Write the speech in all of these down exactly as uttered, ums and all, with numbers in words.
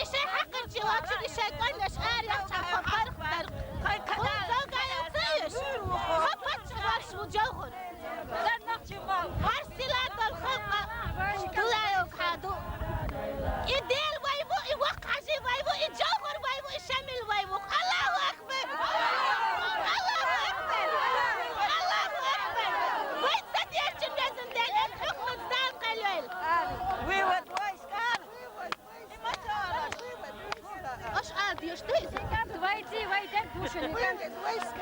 Ши хьакъирчи вачуди шайтӀан яшар яхчан хабар хабар. Хай кадал. Хай кадал. Хабар чугъарш ву жавгъур. Зар нахчи вал. Гьар силадал халкь дулаев каду. И дел вайву, и вахъ хажи вайву, и жавгъур вайву, и шамил вайву. Аллагьу акбар! Аллагьу акбар! Аллагьу акбар! Вай ца дерчим безин дел, эл хӀукмат дал къелвел. Вывод войск! Аш а деш дайса. Вайди, вайди, душани. Вывод войск!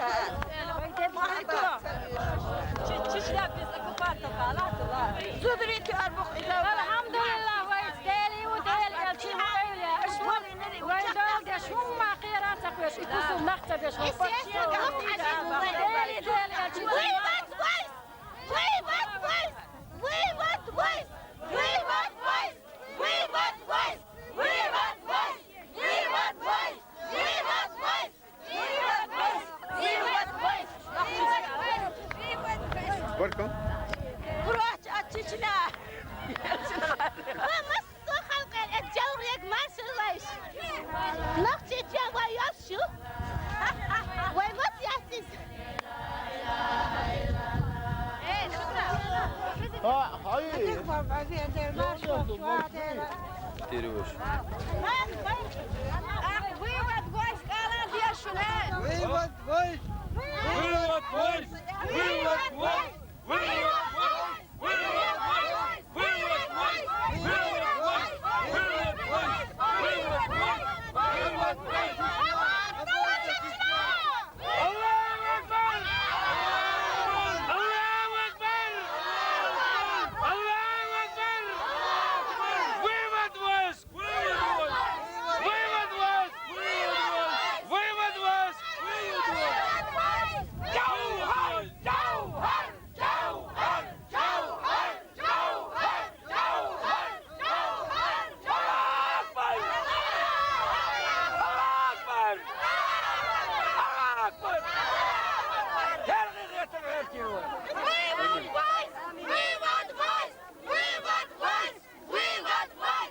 Вайди, вайди. Чечня без оккупантов, Аллах. Зудрити арбух. Алхамдулилла, вай дели у дели, ачи вай. Вай дол де шумма хирата квеш, икусу нахта беш. Вывод войск! Вывод войск! Вывод войск! Вывод войск! Сколько? Кроч от Чечня. Ва масса халкьер э жавгъур ег маршал вайш. Нах Чечня вай ял шу. Вай мас яхтиз. А, хай. Перевоз. Вывод войск, Алан Дешуна. Вывод войск! Вывод войск! Вывод войск! Аллаху акбар! Аллаху акбар! Аллаху акбар! Вывод войск! Вывод войск! Вывод войск! Вывод войск! Жавгьар! Жавгьар! Жавгьар! Жавгьар! Жавгьар! Жавгьар! Аллаху акбар! Аллаху акбар! Аллаху акбар! Гьер гъиргъетар гьертив. Вывод войск! Вывод войск! Вывод войск! Вывод войск!